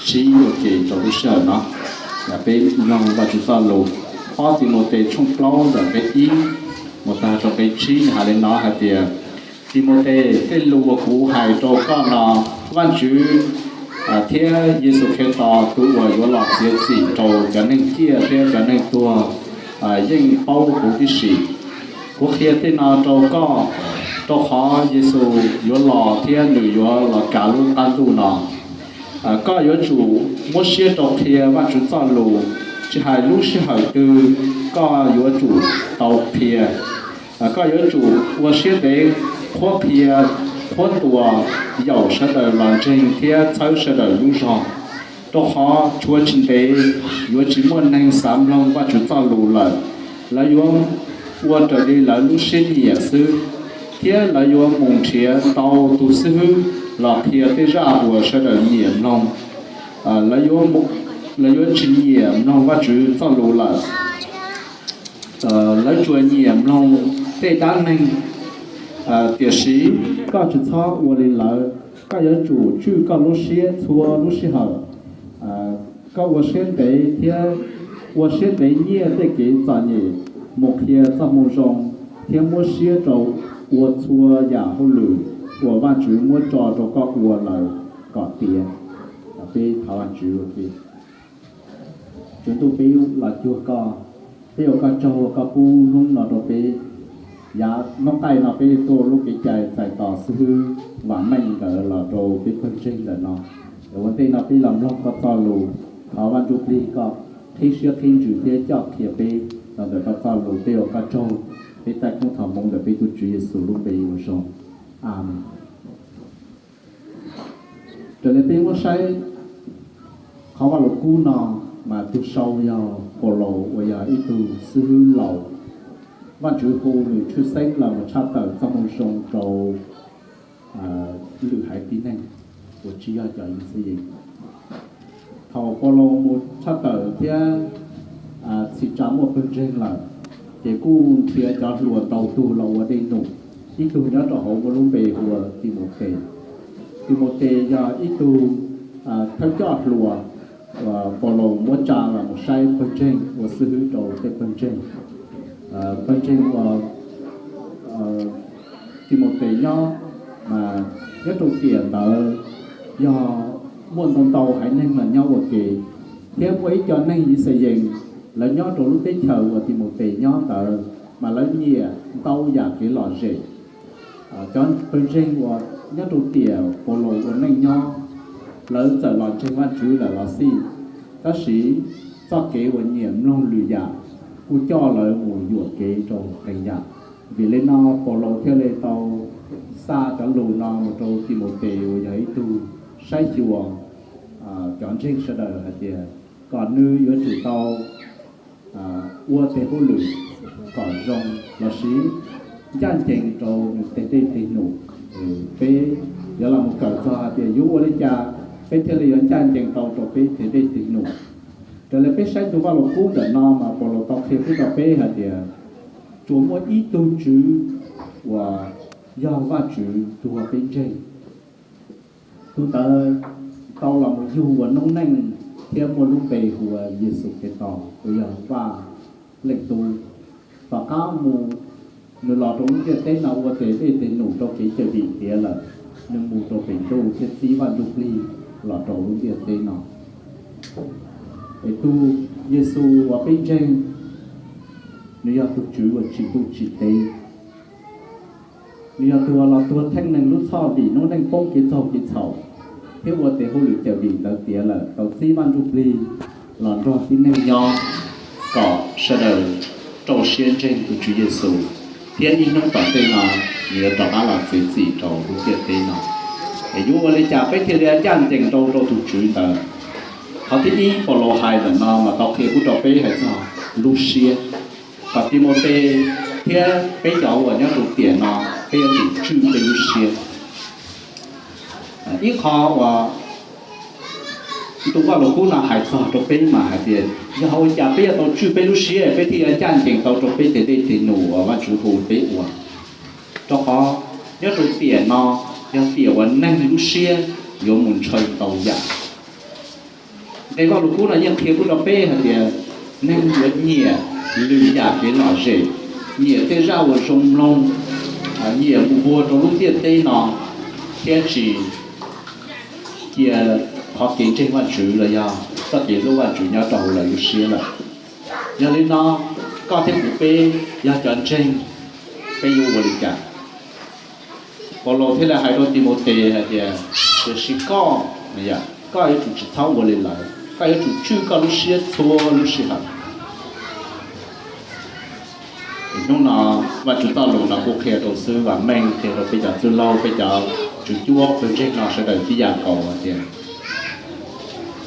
Tsib ua ke rau lub sij hawm no, peb mloog Vajtswv txoj lus. Ob Timautes tshooj plaub ntawm nqe ib mus tag rau nqe tsib nws hais li no hais tias, Timautes, tej lus uas kuv hais rau koj no, Vajtswv thiab Yexus Khetos tus uas yuav los txiav txim rau cov neeg ciaj thiab cov neeg tuag yeej paub huv tib si. Kuv qhia tej no rau koj, rau qhov Yexus yuav los thiab nws yuav los kav lub qab ntuj no. Koj yuav tsum muab siab rau qhia Vajtswv txoj lus, tsis hais lub sij hawm twg koj yuav tsum tau qhia. Koj yuav tsum ua siab ntev qhuab qhia, qhuab ntuas, yaum sawv daws los ntseeg thiab txhawb sawv daws lub zog, rau qhov tshuav tsis ntev yuav tsis muaj neeg xav mloog Vajtswv txoj lus lawm. Lawv yuav ua raws li lawv lub siab nyiam xwb, thiab lawv yuav mus nrhiav ntau tus xib hwb los qhia tej zaj uas sawv daws nyiam mloog. Lawv yuav tsis nyiam mloog Vajtswv txoj lus lawm. Lawv tsuas nyiam mloog tej dab neeg. Tiam sis koj tsis txhob ua li lawv. Koj yuav tsum tswj koj lub siab txhua lub sij hawm. Koj ua siab ntev thiab ua siab ntev nyiaj tej kev txom nyem, mus qhia txoj moo zoo, thiab muab siab rau ua txhua yam hauj lwm uas Vajtswv muab tso rau koj ua lawm kom tiav. Peb thov Vajtswv ua ke. Tswv Ntuj, peb los cuag koj, peb ua koj tsaug koj pub hnub no rau peb. Yav hnub qaij no peb tuaj lub kev cai txais tos xib hwb Vam Meej nkawd los rau peb pawg ntseeg ntawm no. Es ua ntej no peb los mloog koj txoj lus, thov Vaj Ntsujplig koj qhib siab qhib ntsws thiab coj qhia peb los ntawm koj txoj lus. Peb ua koj tsaug, peb taij koob thov Hmoob ntawm peb tus Tswv Yexus lub npe ua zoo. Amees. Raws li peb muab saib qhov Vaj Lug Kub no, mas tus sau yog Paulus uas yog ib tug xib hwb laus. Vajtswv hu nws tshwj xeeb los mus tshaj tawm txoj moo zoo rau lwm haiv tib neeg uas tsis yog cov Yixalayees. Thaum Paulus mus tshaj tawm thiab txhim tsa muaj pawg ntseeg lawm, ces kuj nrhiav cov hluas ntau tug los ua dej num. Ib tug nyob rau hauv muaj lub npe hu ua Timautes. Timautes yog ib tug thawj coj hluas uas Paulus muab tsa los mus saib pawg ntseeg ua xib hwb rau tej pawg ntseeg. Pawg ntseeg uas Timautes nyob, mas nyob rau tiam ntawd yog muaj ntau ntau haiv neeg los nyob ua ke, thiab muaj ib co neeg Yixalayees, lawv nyob rau lub teb chaws uas Timautes nyob ntawd, mas lawv nyiam ntau yam kev lom zem. Cov pawg ntseeg uas nyob rau tiam Paulus ua neej nyob, lawv txawm los ntseeg Vajtswv lawm los xij, tab sis txoj kev uas nyiam mloog lwm yam kuj coj lawv mus yuam kev rau qee yam. Vim li no Paulus thiaj li tau xa cov lus no mus rau Timautes uas yog ib tug saib xyuas cov ntseeg sawv daws hais tias kom nws yuav tsum tau ua tes hauj lwm kom zoo lossis ncaj ncees rau nws tes dej tes num. Peb yuav los mus kawm txog hais tias yuav ua li cas peb thiaj li yuav ncaj ncees tau rau peb tes dej tes num. Raws li peb saib tus Vaj Lug Kub ntawm no mas Paulus tau qhia pub rau peb hais tias tsuas muaj ib tug Tswv uas yog Vajtswv tus uas peb ntseeg. Tus ntawd tau los mus yug ua noob neej thiab muaj lub npe hu ua Yexus Khetos uas yog Vaj Leej Tub. Tom qab mus nws los rau lub ntiaj teb no ua tes dej tes num rau kev cawm dim tiav lawm, nws mus rau pem ntuj thiab txib Vaj Ntsujplig los rau lub ntiaj teb no. Es tus Yexus uas peb ntseeg, nws yog tus Tswv uas tsim ntuj tsim teb. Nws yog tus uas los tuag theej neeg lub txhoj vim noob neej poob kev txaug kev txhaum, thiab ua tes hauj lwm cawm dim ntawd tiav lawm tau txib Vaj Ntsujplig los nrog tib neeg nyob, kom sawv daws rau siab ntseeg tus Tswv Yexus, thiab ib hnub tom ntej no nws yuav rov qab los txiav txim rau lub ntiaj teb no. Es yuav ua li cas peb thiaj li ncaj ncees rau rau tus Tswv ntawd? Qhov thib ib Paulus hais ntawm no mas tau qhia pub rau peb hais txog lub siab. Kom Timautes thiab peb cov uas nyob rau tiam no peb yuav tsum tswj peb lub siab. Ib qho uas tus Vaj Lug Kub no hais txog rau peb mas hais tias yog ua cas peb yuav tau tswj peb lub siab peb thiaj yuav ncaj ncees tau rau peb tes dej tes num uas Vajtswv hu peb ua. Rau qhov nyob rau tiam no yog tiam uas neeg lub siab yuav mus ntshaw ntau yam. Nqe Vaj Lug Kub no yeej qhia pub rau peb hais tias neeg yuav nyiam lwm yam kev lom zem, nyiam tej zaj uas zoo mloog, nyiam mus vuag rau lub ntiaj teb no, thiab tsis cia qhov kev ntseeg Vajtswv los yog txoj kev hlub Vajtswv nyob rau hauv lawv lub siab lawm. Yog li no, koj thiab kuv peb yog cov ntseeg, peb yuav ua li cas? Paulus thiaj li hais rau Timautes hais tias, tiam sis koj, koj yuav tsum tsis txhob ua li lawm, koj yuav tsum tswj koj lub siab txhua lub sij hawm. Hnub no Vajtswv txoj lus no kuj qhia rau xib hwb Vam Meej, qhia rau peb cov txwj laug, peb cov tswv cuab pawg ntseeg no sawv daws tib yam nkaus hais tias,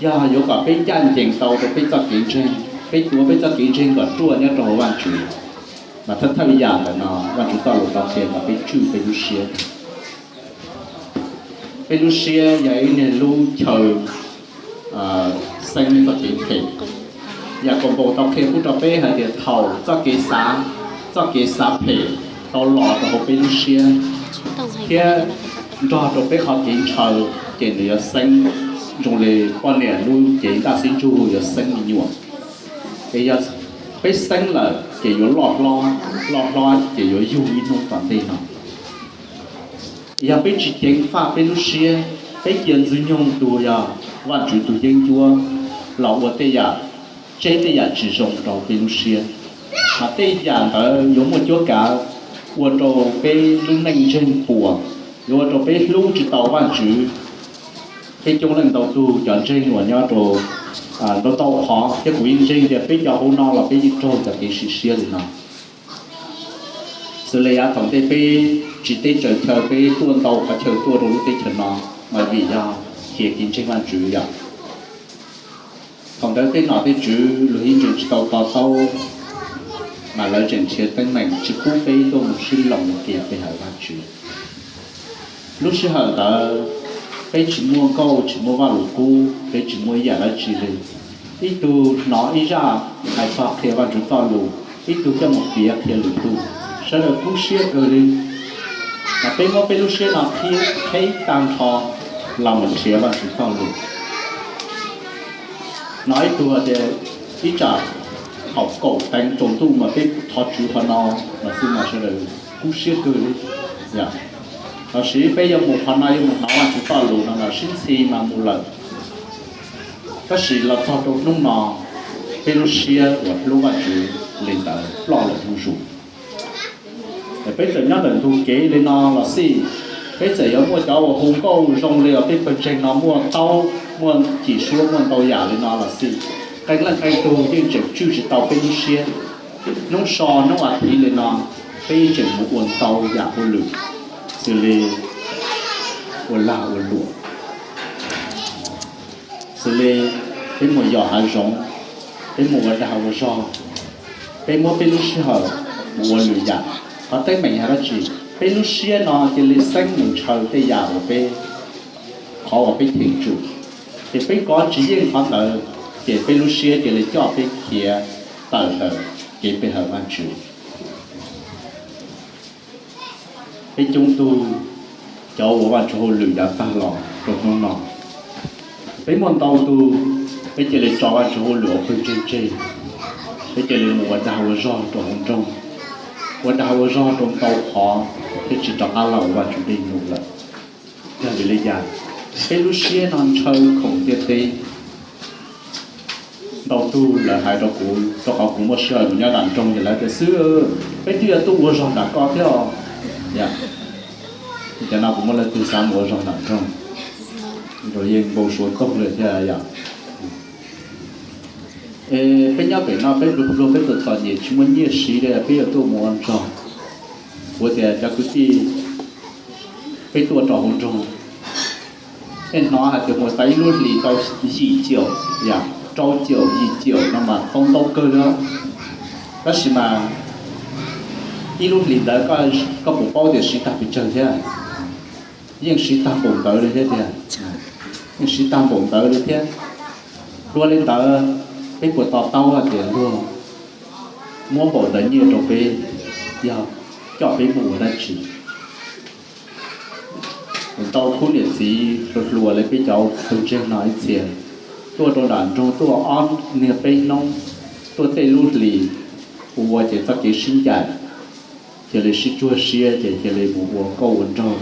yog yuav kom peb ncaj ncees tau rau peb txoj kev ntseeg, peb tuav peb txoj kev ntseeg kom ruaj nyob rau hauv Vajtswv, mas thawj thawj yam ntawm no Vajtswv txoj lus tau qhia kom peb tswj peb lub siab. Peb lub siab yog ib niag lub chaw xeeb txoj kev phem. Yakaunpaus tau qhia pub rau peb hais tias thaum txoj kev xav, txoj kev xav phem tau los rau hauv peb lub siab thiab nrog rau peb qhov kev ntshaw, ces nws yuav xeeb zoo li poj niam lub cev ntaj xib ntsug yuav xeeb me nyuam. Ces yog peb xeeb lawm ces yuav loj hlob, loj hlob ces yuav yug ib hnub tom ntej no. Yog peb tsis ceev faj peb lub siab, peb cia Ntxwg Nyoog tus yog Vajtswv tus yeeb ncuab los ua tej yam, tseb tej yam tsis zoo rau peb lub siab, mas tej yam ntawd yuav muaj cuab kav ua rau peb lub neej ntseeg puas, yuav ua rau peb hlub tsis tau Vajtswv. Peb coob leej ntau tug cov ntseeg uas nyob rau ntau ntau qhov, thiab kuv yeej ntseeg tias peb cov hauv no los peb yeej raug cov kev sim siab li no. Xws li yav thaum ntej peb tsis teb tsaws chaw, peb tuaj ntau qhov chaw tuaj rau lub teb chaws no, mas vim yog khiav kev ntseeg Vajtswv yom. Thaum ntawd tej nom tej tswv luag yeej tseem tsis tau to taub, mas lawv tseem nrhiav teeb meem tsis pub peb tuaj mus sib loos mus qhia pe hawm Vajtswv. Lub sij hawm ntawd peb tsis muaj nkauj, tsis muaj Vaj Lus Kub, peb tsis muaj ib yam dab tsi li. Ib tug hnov ib zaj hais txog qhia Vajtswv txoj lus, ib tug coj mus piav qhia lwm tus, sawv daws kub siab kawg li. Mas peb muab peb lub siab no qhib tag nrho los mus nrhiav Vajtswv txoj lus. Hnov ib tug hais tias ib tsam thaum kaum teev tsaus ntuj mas peb thov Tswv qhov no, mas xij mas sawv daws kub siab kawg li. Lossis peb yuav mus qhov no yuav mus hnov Vajtswv txoj lus no mas sib ntxhi mas mus lawm. Tab sis los txog rau hnub no, peb lub siab uas hlub Vajtswv li ntawd ploj lawm zuj zus. Peb txawm nyob ntawm ntug kev li no los xij, peb txawm yuav muaj cov uas hu nkauj zoo li uas peb pawg ntseeg no muaj taub, muaj cim suab, muaj ntau yam li no los xij, qee leej qee tug yeej tseem tswj tsis tau peb lub siab. Hnub so hnub as thiv li no, peb yeej tseem mus ua ntau yam hauj lwm, xws li ua lag ua luam, xws li peb mus yos hav zoov, peb mus ua dag ua zog, peb muab peb lub sij hawm mus ua lwm yam. Qhov teeb meem yog dab tsi? Peb lub siab no cia li xeeb mus ntshaw tej yam uas peb, qhov uas peb cheem tsum, ces peb kov tsis yeej qhov ntawd, ces peb lub siab cia li coj peb khiav tawm ntawm kev pe hawm Vajtswv. Peb coob tug cov ua Vajtswv hauj lwm yav tag los rau hnub no, peb muaj ntau tug, peb cia li tso Vajtswv hauj lwm ua pawg ntseeg tseg, peb cia li mus ua dag ua zog rau hauv nroog, ua dag ua zog rau ntau qhov, thiab tsis rov qab los ua Vajtswv dej num lawm. Yog vim li cas? Peb lub siab no ntshaw khoom ntiaj teb. Ntau tug lawv hais rau kuv, rau qhov kuv muaj sij hawm mus nyob nram nroog ces lawv tias, xib hwb, peb twb yuav tuaj ua zog nram koj thiab os. Cov no kuv muaj leej twg xav mus ua zog nram nroog, yeej npau suav toog li thiab yom. Es peb nyob pem no peb pluag pluag peb txom txom nyem tsis muaj nyiaj siv li, peb yuav tuaj mus ua zog. Kuv tias cov kwv tij, peb tuaj rau hauv nroog, nej hnov hais tias mus tau ib lub hlis tau yim caum, rau caum, yim caum no mas tau ntau kawg li. Tab sis mas ib lub hlis ntawd koj puas paub tias siv tag pes tsawg thiab? Yeej siv tag npaum ntawd li thiab tiag, yeej siv tag npaum ntawd li thiab. Dua li ntawd, peb puas to taub hais tias luag muab npaum ntawd nyiaj rau peb yog coj peb mus ua dab tsi? Ntau khub niam txiv hluas hluas li peb cov pawg ntseeg no ib txhia, tuaj rau nram nroog tuaj ob niag peb hnub, tuaj tej lub hlis, ua ces txoj kev sib ncaim, cia li sib tsuag siab ces cia li mus ua nkauj ua nraug,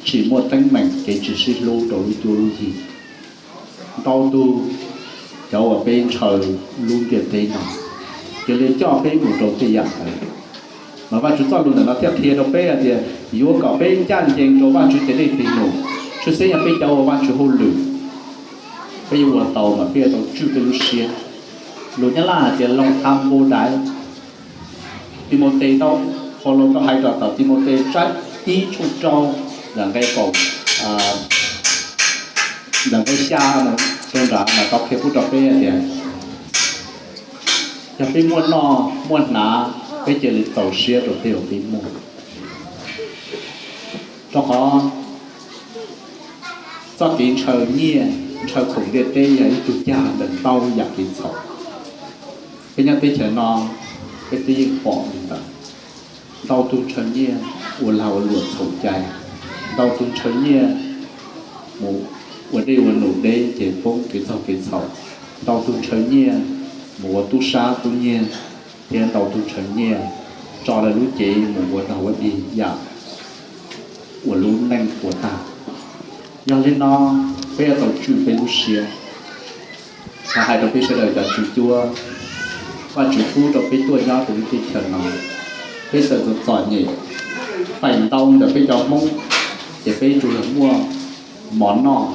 tsis muaj teeb meem, kev tsis sib hlub rau lub cuab lub yig. Ntau tug cov uas peb ntshaw lub ntiaj teb no, cia li coj peb mus rau tej yam ntawd. Mas Vajtswv txoj lus ntawm no thiaj qhia rau peb hais tias yuav kom peb ncaj ncees rau Vajtswv tes dej tes num, tshwj xeeb yog peb cov ua Vajtswv hauj lwm, peb yuav ua tau mas peb yuav tau tswj peb lub siab. Lus Nyab Laj hais tias lòng tham vô đáy. Timautes tau, Paulus tau hais rau tom Timautes tsab ib tshooj rau, nqe kaum, nqe xya rau nrad mas tau qhia pub rau peb tias yog peb muaj noj muaj hnav, peb cia li txaus siab rau tej uas peb muaj. Rau qhov txoj kev ntshaw nyiaj, ntshaw khoom ntiaj teb yog ib tug cag ntawm ntau yam kev txhaum. Peb nyob teb chaws no, peb twb yeej pom li ntawd. Ntau tug ntshaw nyiaj ua lag ua luam txhaum cai, ntau tug ntshaw nyiaj mus ua dej ua num deb ces poob kev txaug kev txhaum, ntau tug ntshaw nyiaj mus ua tub sab tub nyiag, thiab ntau tug ntshaw nyiaj tso lawv lub cev mus ua dog ua dig yam uas lub neej puas tag. Yog li no, peb yuav tau tswj peb lub siab. Thov hais rau peb sawv daws cov tswv cuab, Vajtswv pub rau peb tuaj nyob rau lub teb chaws no, peb txawm txom txom nyem, feem ntau ntawm peb cov Hmoob ces peb tsuas yog muaj mov noj,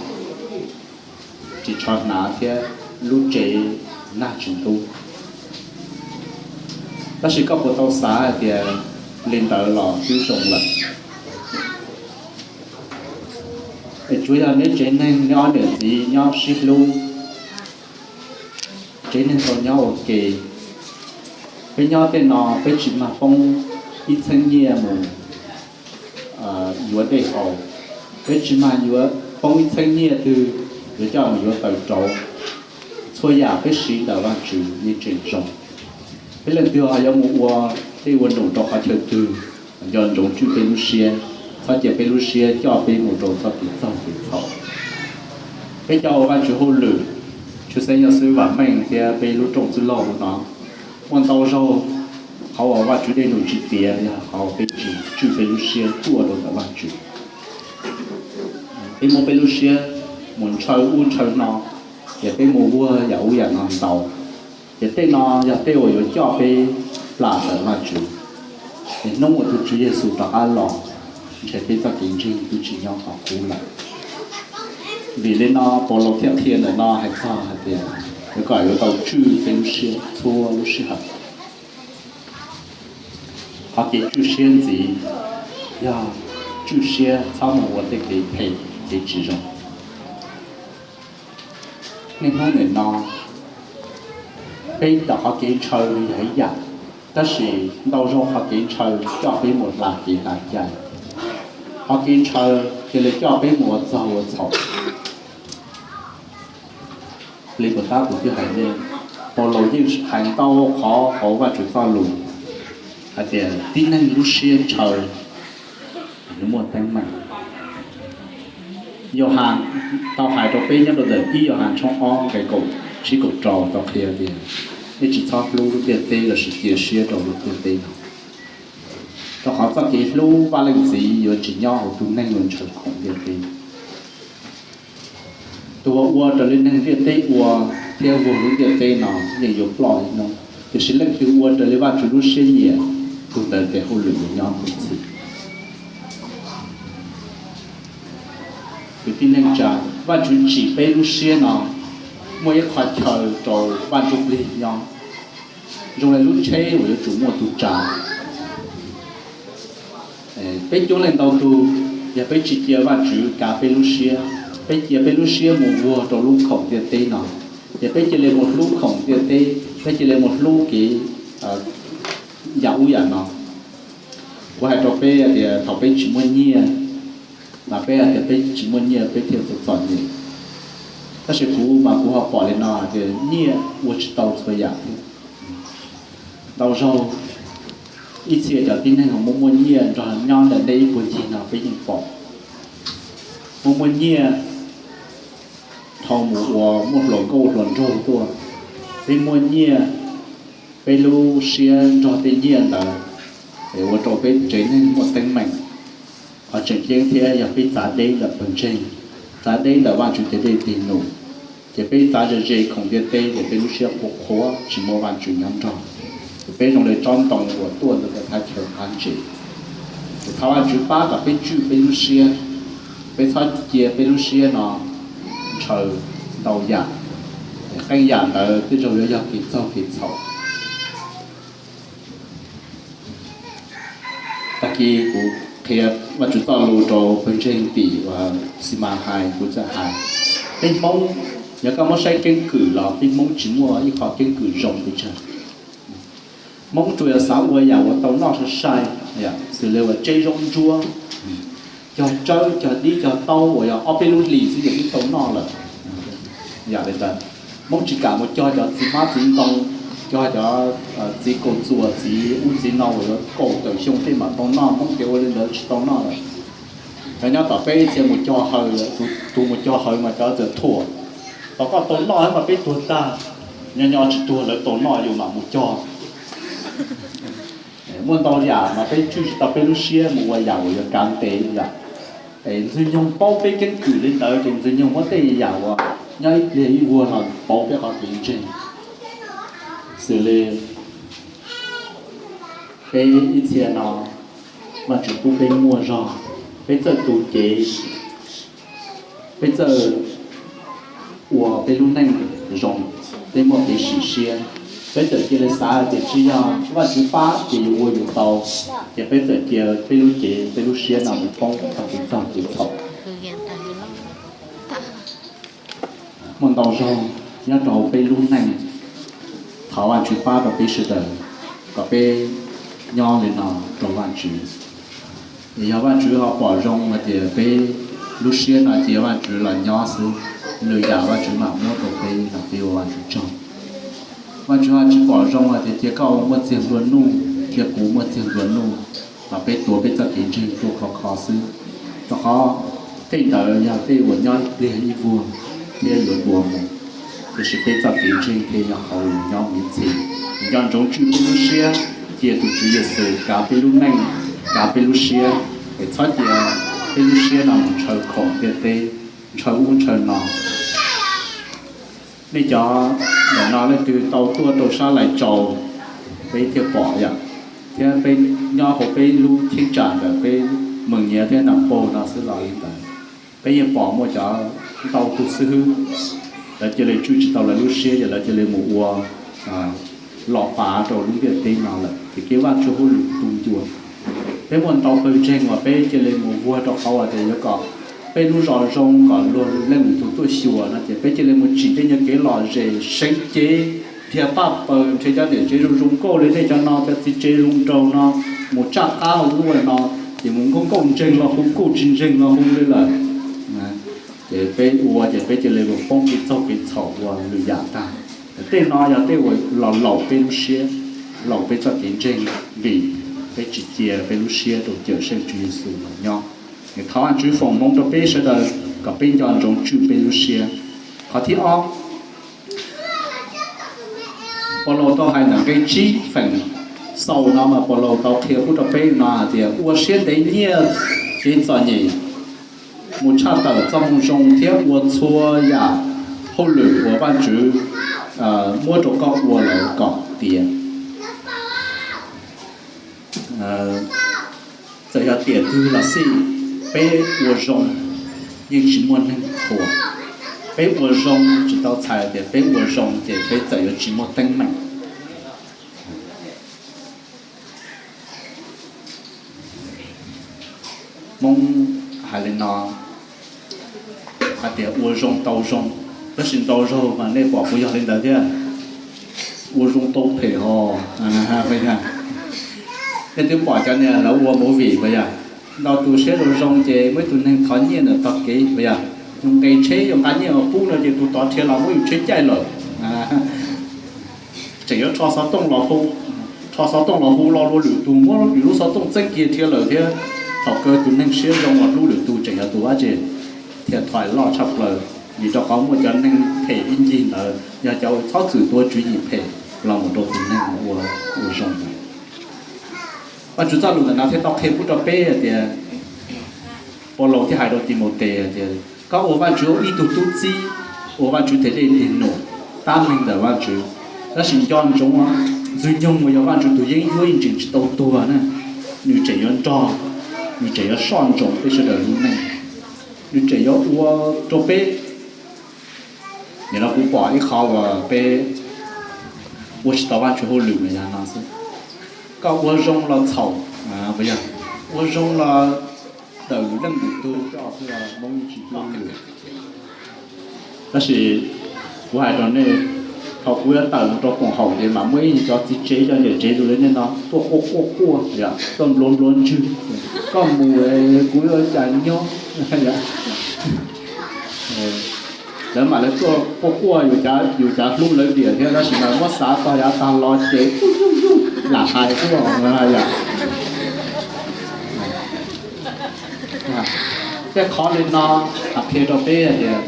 ris tsho hnav thiab lub tsev nag tsis ntub. Tab sis koj puas tau xav hais tias li ntawd los twb zoo lawm? Es tsuav yog neb tsev neeg, neb ob niam txiv nyob sib hlub, tsev neeg tau nyob ua ke. Peb nyob tej no peb tsis mag poob ib txheeb nyiaj mus yuav dej haus, peb tsis mag yuav poob ib txheeb nyiaj twg yuav coj mus yuav taws rauv. Txhua yam peb siv ntawm Vajtswv yeej tseem zoo. Peb leej twg ho yuav mus ua dej ua num rau qhov chaw twg, nco ntsoov tswj peb lub siab, txhob cia peb lub siab coj peb mus rau txoj kev txaug kev txhaum. Peb cov ua Vajtswv hauj lwm, tshwj xeeb yog xib hwb Vam Meej thiab peb lub rooj txwj laug no, muaj ntau zaug qhov uas Vajtswv dej num tsis tiav yog qhov peb tsis tswj peb lub siab tuaj rau ntawm Vajtswv. Peb muab peb lub siab mus ntshaw ub ntshaw no, ces peb mus vuag yam ub yam no ntau. Ces tej no yog tej uas yuav coj peb plam ntawm Vajtswv. Es hnub uas tus Tswv Yexus rov qab los, ntshe peb txoj kev ntseeg twb tsis nyob qhov qub lawm. Vim li no Paulus thiaj qhia ntawm no hais txog hais tias yuav kom yuav tau tswj peb lub siab txhua lub sij hawm. Qhov kev tswj siab ntxiv yog tswj siab txhob mus ua tej kev phem kev tsis zoo. Niaj hnub nim no, peb ntawm qhov kev ntshaw yog ib yam, tab sis ntau zaug qhov kev ntshaw coj peb mus hla kev hla cai. Qhov kev ntshaw cia li coj peb mus ua txog ua txhaum. Li puas tab kuv twb hais nej, Paulus yeej hais ntau qhov hauv Vajtswv txoj lus hais tias tib neeg lub siab ntshaw yuav muaj teeb meem. Yauhas tau hais rau peb nyob rau ntawm ib Yauhas tshooj ob nqe kaum tsib kaum rau tau qhia tias nej tsis txhob hlub lub ntiaj teb lossis cia siab rau lub ntiaj teb no, rau qhov txoj kev hlub Vaj Leej Txiv yuav tsis nyob hauv tus neeg uas ntshaw khoom ntiaj teb. Tus uas ua raws li neeg ntiaj teb ua thiab vuag lub ntiaj teb no yeej yuav ploj ib hnub, tiam sis leej twg ua raws li Vajtswv lub siab nyiam, tus ntawd tes hauj lwm yuav nyob mus txhis. Kwv tij neej tsa, Vajtswv tsim peb lub siab no muaj ib qhov chaw rau Vaj Ntsujplig nyob, zoo li lub tsheb uas yuav tsum muaj tus tsav. Peb coob leej ntau tug, yog peb tsis cia Vajtswv kav peb lub siab, peb cia peb lub siab mus vuag rau lub khoom ntiaj teb no, ces peb cia li mus hlub khoom ntiaj teb, peb cia li mus hlub kev yam ub yam no. Kuv hais rau peb tias thaum peb tsis muaj nyiaj, mas peb hais tias peb tsis muaj nyiaj peb thiaj txom txom nyem. Tab sis kuv mas kuv ho pom li no hais tias nyiaj ua tsis tau txhua yam thiab. Ntau zaug ib txhia cov tib neeg uas muaj muaj nyiaj nrog nyob ntawm nej ib puag ncig no peb yeej pom. Muaj muaj nyiaj dhau mus ua muaj hluas nkauj hluas nraug tuaj. Peb muaj nyiaj, peb lub siab nrog tej nyiaj ntawd es ua rau peb tsev neeg muaj teeb meem. Qhov tseem ceeb thiab yog peb txav deb ntawm pawg ntseeg, txav deb ntawm Vajtswv tes dej tes num, ces peb txav ze ze khoom ntiaj teb ces peb lub siab qhuav qhuav tsis muaj Vajtswv nyob nrog, ces peb zoo li tsob ntoo uas tuaj ntawm thaj chaw qab ntses. Ces thov Vajtswv pab kom peb tswj peb lub siab, peb txhob cia peb lub siab no ntshaw ntau yam, qee yam ntawd tej zaum yuav yog kev txaug kev txhaum. Tag kis kuv qhia Vajtswv txoj lus rau pawg ntseeg tim uas xi mas hais kuv txawm hais, peb Hmoob, yog koj muab saib keeb kwm los peb Hmoob tsis muaj ib qho keeb kwm zoo pes tsawg. Hmoob tsuas yog xav ua yam uas tau noj sai sai, xws li uas tseb zaub ntsuab, cog tsawb cog dib cog taub uas yog ob peb lub hlis xwb ces twb tau noj lawm. Yam li ntawd, Hmoob tsis kam mus cog cov txiv hmab txiv ntoo, cog cov txiv kaus txuas txiv ub txiv no uas yuav kaum tawm xyoo tej mam tau noj, Hmoob ces ua li ntawd tsis tau noj lawm. Cov nyob tom peb ib txhia mus cog hawv, tus mus cog hawv mas cov txawm thuam, tau koj tau noj mas peb tuag tag, nyob nyob tsis tuag lawv tau noj yus mam mus cog. Muaj ntau yam mas peb tswj tsis tau peb lub siab mus ua yam uas yuav kav ntev yam. Ntxwg nyoog paub peb keeb kwm li ntawd ces Ntxwg nyoog muab tej yam uas nyob ib pliag ib vuag los pauv peb qhov kev ntseeg. Xws li peb ib txhia no, Vajtswv pub peb muaj zog, peb txawj tu cev, peb txawj ua peb lub neej zoo, peb muaj kev sim siab, peb txawm cia li xav tias tsis yog Vajtswv pab ces yuav ua yuav tau, ces peb txawm cia peb lub cev peb lub siab no mus poob txog kev txaug kev txhaum. Muaj ntau zaug nyob rau peb lub neej, thov Vajtswv pab rau peb sawv daws kom peb nyob li no rau Vajtswv. Es yog Vajtswv ho pom zoo hais tias peb lub siab no cia Vajtswv los nyob xwb, lwm yam Vajtswv mam muab rau peb los peb ua Vajtswv tsaug. Vajtswv ho tsis pom zoo hais tias cia koj muaj txiag nplua nuj thiab kuv muaj txiag nplua nuj, los peb tuav peb txoj kev ntseeg tuaj khov kho xwb. Rau qhov tej ntawd yog tej uas nyob ib pliag ib vuag thiab yuav tuav mus, tiam sis peb txoj kev ntseeg thiaj yog qhov uas nyob mus ib txhis. Nco ntsoov tswj peb lub siab, cia tus Tswv Yexus kav peb lub neej, kav peb lub siab, es txhob cia peb lub siab no mus ntshaw khoom ntiaj teb, ntshaw ub ntshaw no. Nej cov ntawm no leej twg tau tuaj rau sab Lais Tsaus, peb thiaj pom yom, thiab peb nyob hauv peb lub cheeb tsam ntawm peb Meem Nyiav thiab Nam Paug no xwb los li ntawd, peb yeej pom muaj cov ntau tus xib hwb, lawv cia li tswj tsis tau lawv lub siab ces lawv cia li mus ua los pav rau lub ntiaj teb no lawm ces kev Vajtswv hauj lwm tu ncua. Peb muaj ntau pawg ntseeg uas peb cia li mus vuag rau qhov uas tias yuav kom peb lub zos zoo kom luag leej lwm tus tuaj xyuas no ces peb cia li mus tsim tej nyuag kev lom zem seev cev, dhia paj paws, nrhiav cov niam tsev zoo zoo nkauj li nej cov no, cov txiv tsev zoo nraug no, mus tsaj qab hauv lub no, ces mus nkauj nkauj ntseeg los hu, kuj tsis ntseeg los hu li lawm. Ces peb ua ces peb cia li mus poob kev txaug kev txhaum ua lwm yam tag. Tej no yog tej uas los laum peb lub siab, laum peb txoj kev ntseeg, vim peb tsis cia peb lub siab rau Cawmseej Tswv Yexus los nyob. Thov Vajtswv foom hmoov rau peb sawv daws kom peb nco ntsoov tswj peb lub siab. Qhov thib ob, Paulus tau hais ntawm nqe tsib feem xaus no mas Paulus tau qhia pub rau peb no hais tias ua siab ntev nyiaj kev txom nyem, mus tshaj tawm txoj moo zoo thiab ua txhua yam hauj lwm uas Vajtswv muab rau koj ua lawm kom tiav. Txawm yog tiam twg los xij, peb ua zoo yeej tsis muaj neeg qhuas. Peb ua zoo tsis tau txhais tias peb ua zoo ces peb txawm yuav tsis muaj teeb meem. Hmoob hais li no, hais tias ua zoo tau zoo, tab sis ntau zaug mas nej pom puas yog li ntawd thiab? Ua zoo tau phem hos. Nej twb pom cov niag lawv ua movie puas yog? Ntau tus siab zoo zoo ces muaj ib tug neeg thov nyiaj ntawm tog kev puas yog? Yus nqes tsheb yuav nqa nyiaj mus pub no ces tus tod dhia los muab yus tsheb caij lawm. Tseem yuav rho xov tooj los hu, rho xov tooj los hu lo lua lwm tus muab yus lub xov tooj txeeb kiag dhia lawm thiab. Thaum kawg tus neeg siab zoo uas hlub lwm tus tseem yog tus dab tsi? Thiaj thais loj tshaj plaws. vim rau qhov muaj cov neeg phem ib ncig ntawd yog cov uas txhob txwm tua tswv yim phem los mus rau tus neeg ua, ua zoo ntawd. Vajtswv txoj lus ntawm no thiaj tau qhia pub rau peb hais tias, Paulus thiaj hais rau Timautes hais tias, koj ua Vajtswv ib tug tub txib, ua Vajtswv tes dej tes num, tab meeg ntawm Vajtswv. Tab sis nco ntsoov, Ntxwg Nyoog uas yog Vajtswv tus yeeb ncuab yeej tseem tsis tau tuag na, nws tseem yuav nrog, nws tseem yuav soj ntsoov peb sawv daws lub neej, nws tseem yuav ua rau peb. Nim no kuv pom ib qho uas peb ua tsis tau Vajtswv hauj lwm mas yog no xwb. Koj ua zoo los txhaum, yog ua zoo los tawm lwm leej lwm tug, coj xwb los Hmoob yeej tsis hlub lwm. Tab sis kuv hais rau nej, thaum kuv yuav tawm mus rau koom haum ces mam muaj ib cov txiv tsev cov niam tsev tus li nej no tuaj quaj quaj quaj, tuaj npluav npluav ntswg, koj mus kuv yuav cas nyob. Lawv mam li tuaj quaj quaj, yus cav hlub lawv diam thiab, tab sis mas muab xav txog yav tag los ces lam hais xwb os. Tej qhov li no qhia rau peb hais tias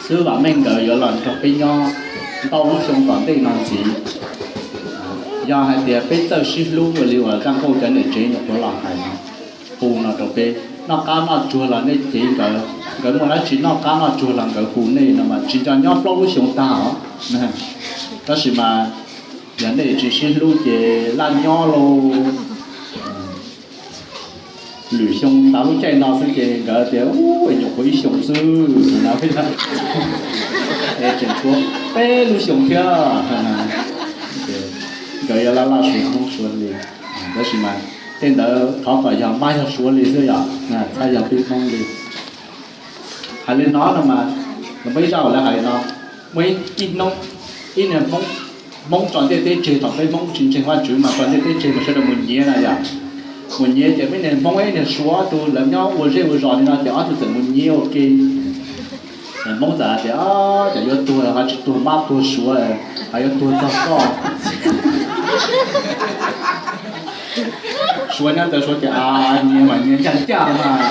xib hwb Vam Meej nkawd yuav los nrog peb nyob ntau lub xyoo tom ntej no ntxiv. Yog hais tias peb txawj sib hlub ua li uas Zaj Nkauj cov niam tsev nyuam qhuav los hais no, hu no rau peb, noj qab noj tsuag los nej cev nkawd, nkawd muaj dab tsi noj qab noj tsuag los nkawd hu nej no mas tsis nco nyob plaub lub xyoo tag os. Tab sis mas yog nej tsis sib hlub ces laj nyob lauj. Lwm xyoo tav lub caij no xwb ces nkawd tias, Ub, nyuam qhuav ib xyoos xwb no, es tseem tshuav peb lub xyoos thiab. Nkawd yuav laj laj suav Hmoob suav li. Tab sis mas tej ntawd thov kom yog mab yog suav li xwb yom, txhob yog peb Hmoob li. Hais li no no mas, muaj ib zaj lawv hais li no, muaj ib hnub, ib niag Hmoob, Hmoob tso ntiaj teb tseg, thaum peb Hmoob tsis ntseeg Vajtswv mas tso ntiaj teb tseg mas sawv daws mus nyiav na yom. Mus nyiav ces peb niag Hmoob ib niag suav tus lawv nyob ua zej ua zos li no ces ob tug txawm mus nyiav ua ke. Hmoob txawm hais tias, Cas yuav tuag ho tsis tuag mab tuag suav, ho yuav tuag txog koj. Suav nyob ntawd suav tias, A, nyiav mas nyiav ncaj ncaj mas.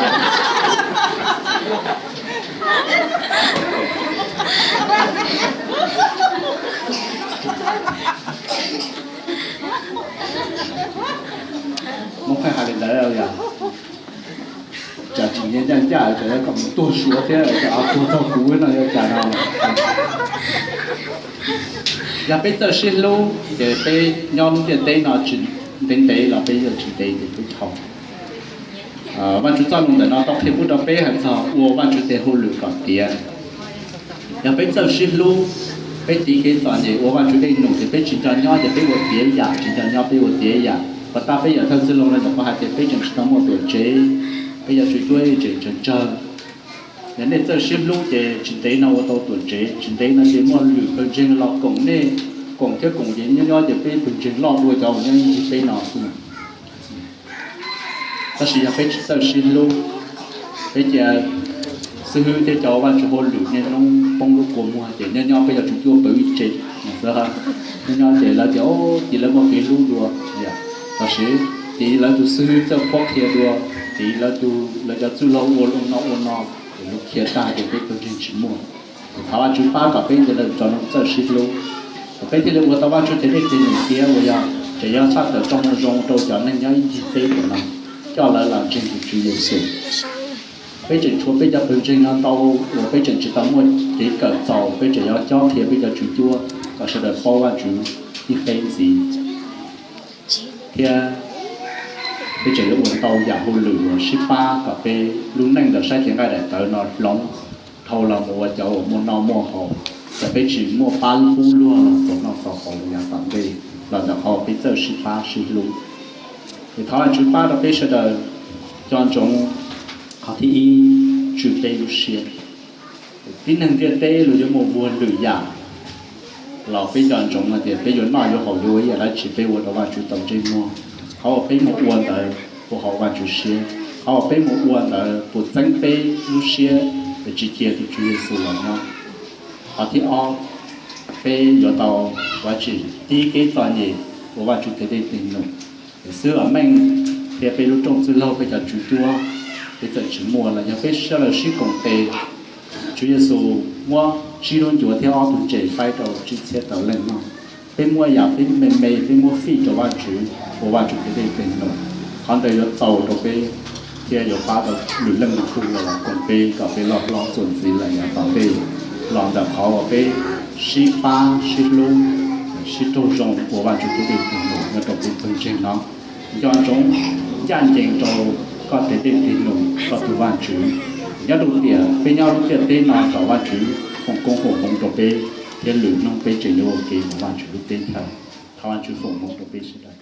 Hmoob pheej hais li ntawd yog, Cas tsis nyiav ncaj ncaj, cas yuav kom mus tuag suav thiab, cas ho tuag txog kuv no yuav cas no. Yog peb txawj sib hlub ces peb nyob lub ntiaj teb no tsis ntev ntev los peb yuav tsis ntev ces peb dhau. Vajtswv txoj lus ntawm no tau qhia pub rau peb hais txog ua Vajtswv tes hauj lwm kom tiav. Yog peb txawj sib hlub, peb tiv kev txom nyem ua Vajtswv dej num ces peb tsis nco nyob ces peb ua tiav yam, tsis nco nyob peb ua tiav yam. Puas tab peb yawm thawj txwj laug no nyuam qhuav hais tias peb tseem tsis tau muaj tuam tsev, peb yuav tsum cuab yeej tseem tsawg tsawg. Yog nej txawj sib hlub ces tsis ntev no ua tau tuam tsev, tsis ntev no ces muaj lwm pawg ntseeg los koom nej, koom thiab koom ces nyob nyob ces peb pawg ntseeg loj dua cov uas nyob ib ncig peb no xwb. Tab sis yog peb tsis txawj sib hlub, peb cia xib hwb thiab cov Vajtswv hauj lwm niaj hnub poob lub kua muag ces nyob nyob peb yuav tsum cuab pawv ib tse. Nyob nyob ces lawv tias, Ub, ces lawv muaj kev hlub dua. Tab sis ces lawv tus xib hwb txawj qhuab qhia dua, ces lawv, lawv cov txwj laug ua ua no ua no, ces lub qhia tag ces peb pawg ntseeg tsis muaj. Thov Vajtswv pab kom peb ntawd tso txawj sib hlub, kom peb thiaj li ua tau Vajtswv tes dej tes num tiav uas yog tseem yuav tshaj tawm txoj moo zoo rau cov neeg nyob ib ncig peb ntawm no, coj lawv los ntseeg tus Tswv Yexus. Peb tseem tshuav peb cov pawg ntseeg no ntau uas peb tseem tsis tau muaj kev kawm txaus, peb tseem yuav cob qhia peb cov tswv cuab kom sawv daws paub Vajtswv ib qeb ntxiv. Thiab peb tseem yuav ua tau yam hauj lwm uas sib pab kom peb lub neej ntawm sab cev nqaij daim tawv no hloov dhau los mus ua cov uas muaj noj muaj haus, kom peb tsis muaj pab pub luag los txaus noj txaus haus yav tom ntej los ntawm qhov peb txawj sib pab sib hlub. Es thov Vajtswv pab rau peb sawv daws nco ntsoov qhov thib ib, tswj peb lub siab. Tib neeg ntiaj teb luag yuav muaj vuag lwm yam los peb nco ntsoov hais tias peb yuav noj yuav haus yuav ua ib yam dab tsi peb ua rau Vajtswv tau ntsej muag. Qhov uas peb mus ua ntawd puas haum Vajtswv siab, qhov uas peb mus ua ntawd puas txeeb peb lub siab es tsis cia tus Tswv Yexus los nyob. Qhov thib ob, peb yuav tau ua tsis tiv kev txom nyem ua Vajtswv tes dej tes num. Xib hwb Vam Meej thiab peb lub rooj txwj laug peb cov tswv cuab, peb txawm tsis muaj los yog peb sawv daws sib koom tes, Tswv Yexus muab tsib lub ncuav thiab ob tug ntses faib rau tsib txhiab tawm leej no. Peb muaj yam peb me me peb muab fij rau Vajtswv ua Vajtswv tus dej tus num, qhov ntawd yuav txaus rau peb thiab yuav pab tau lwm leej lwm tus uas los koom peb kom peb loj hlob txuas ntxiv lawm yav tom ntej, los ntawm qhov uas peb sib pab sib hlub, sib raug zoo ua Vajtswv tus dej tus num nyob rau peb pawg ntseeg no. Nco ntsoov ncaj ncees rau koj tus dej tus num, koj tus Vajtswv. Nyob rau tiam peb nyob lub ntiaj teb no thov Vajtswv foom koob foom hmoov rau peb thiab lwm hnub peb tseem yuav ua ke mus Vajtswv lub teb chaws. Thov Vajtswv foom hmoov rau peb sawv daws.